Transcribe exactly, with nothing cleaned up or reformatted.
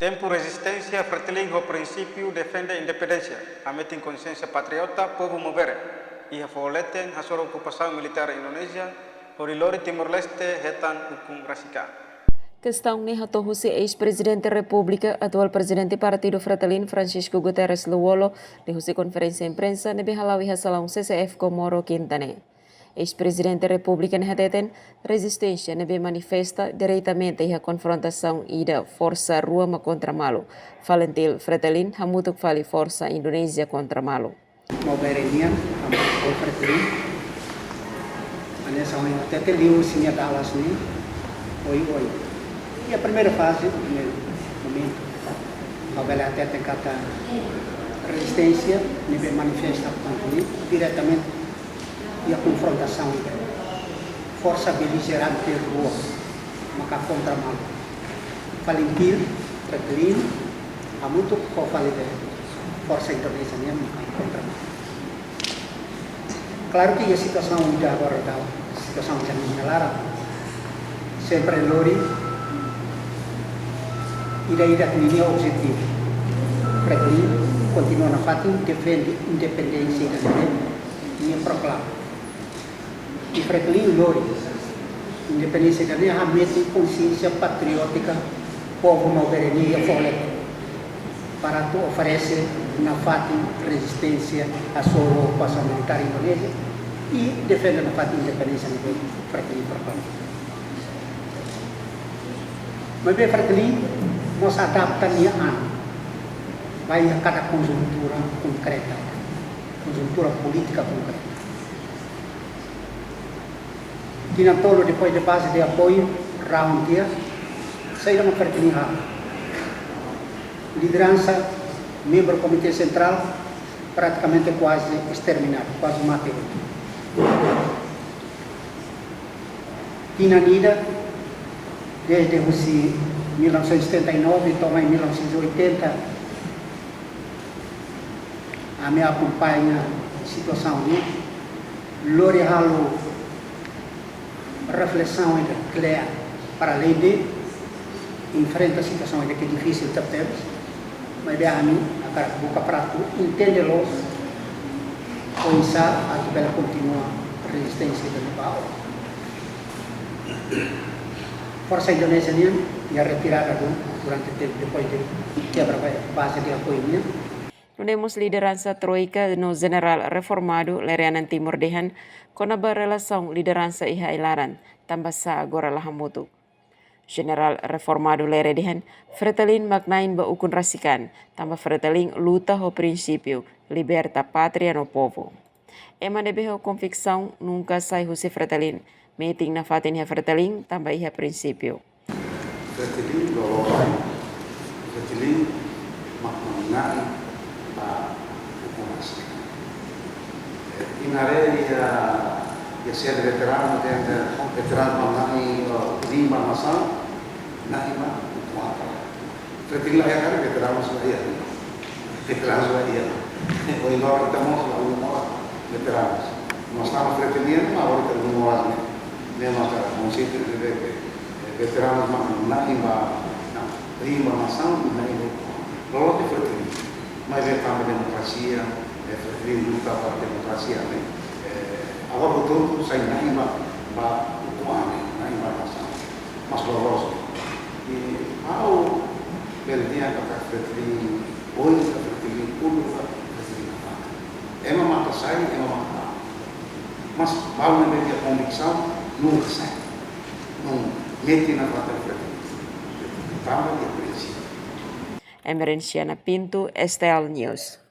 Tempu rezisténsia, Fretilin ho prinsípiu defende independénsia, hametin konxiénsia patriota povu maubere iha foho leten hasoru okupasaun militár Indonézia, hodi lori Timor-Leste hetan ukun rasik an. Kestaun ne'e hato'o husi eis-Prezidente Repúblika, atuál Prezidente Partidu Fretilin, Francisco Guterres Lú-Olo, liuhusi konferénsia imprensa ne'ebé hala'o iha salaun C C F Comoro, Kinta ne'e. Eis-Prezidente Repúblika ne'e hateten, rezisténsia ne'ebé manifesta diretamente iha konfrontasaun ida forsa rua mak kontra malu, FALINTIL-Fretilin hamutuk fali forsa Indonézia kontra malu. Maubere nian, hamutuk ho Fretilin. Hanesan ohin hateten, liuhusi nia dalan ne'e, oioin. Iha primeira faze, primeiru momentu, ha'u bele hateten katak rezisténsia ne'ebé manifesta kontra ne'e diretamente iha konfrontasaun ida forsa belijerante rua maka kontra malu. FALINTIL, Fretilin, hamutuk ho FALINTIL, forsa Indonézia nian maka kontra malu. Klaru ke iha situasaun ida agora daudaun, situasaun ida ne'e laran, sempre lori ida-idak ninia objetivu. Fretilin kontinua nafatin defende independénsia ida ne'ebé nia proklama. I Fretilin lori independénsia ida ne'e hametin konxiénsia patriótika povu maubere nian iha foho leten, para atu oferese nafatin rezisténsia hasoru okupasaun militár Indonézia i defende nafatin independénsia ne'ebé Fretilin proklama. Maibé Fretilin mós adapta nia an ba iha kada konjuntura konkreta, konjuntura polítika konkreta. Tinan tolu depois de baze de apoiu, round dia, saida mak Fretilin halo? Lideransa, membru Komité Sentrál, pratikamente kuaze esterminadu, kuaze mate. Tinan ida, desde husi mil novecentos e setenta e nove to'o mai mil novecentos e oitenta, ami akompaña situasaun ne'e, lori halo reflesaun ida kle'an, para além de enfrenta situasaun ida ke difisil tebtebes, maibé ami hakarak buka para atu entende loos oinsá atu bele kontinua rezisténsia ida ne'ebá. Forsa Indonézia nian iha retirada du-, durante tempu depois de kebra ba-, baze de apoiu nian. Nune'e mós lideransa Troika no Jenerál Reformadu Lere Anan Timur dehan kona-ba relasaun lideransa iha ai-laran, tanbasá agora la hamutuk. Jenerál Reformadu Lere dehan, Fretilin mak na'in ba ukun rasik an, tanba Fretilin luta ho prinsípiu, liberta pátria no povu. Ema ne'ebé ho konviksaun nunka sai husi Fretilin, metin nafatin iha Fretilin, tanba iha prinsípiu. Fretilin loloos, Fretilin mak na'in ba ukun rasik. Eh, iha ne'e iha, iha sede veteranu, dehan, eh, veteranu mak na'in, eh, na'in ba nasaun, na'in ba ukun an. Fretilin la iha karik, veteranu la iha. Veteranu la iha. Ohin loron ita mós la iha moras veteranu. Mas tanba Fretilin, mas agora ita iha moras ne'e. Memang kara konseitu de, de, de veteranu mak na'in ba, na'in ba nasaun, na'in ba ukun an. Loloos Fretilin. Maibé tanba demokrasia, eh, Fretilin luta para demokrasia, ne'e. Eh, agora buat hotu sai na'in ba, ba ukun an, na'in ba nasaun. Mas loloos. I ha'u bele dehan katak Fretilin, oinsá Fretilin uluk, Fretilin nafatin. Ema maka sai, ema maka tama. Mas balu ne'ebé iha konviksaun, nunka sai. Nunka metin nafatin Fretilin. Tanba iha prinsípiu. Emerenciana Pinto, S T L News.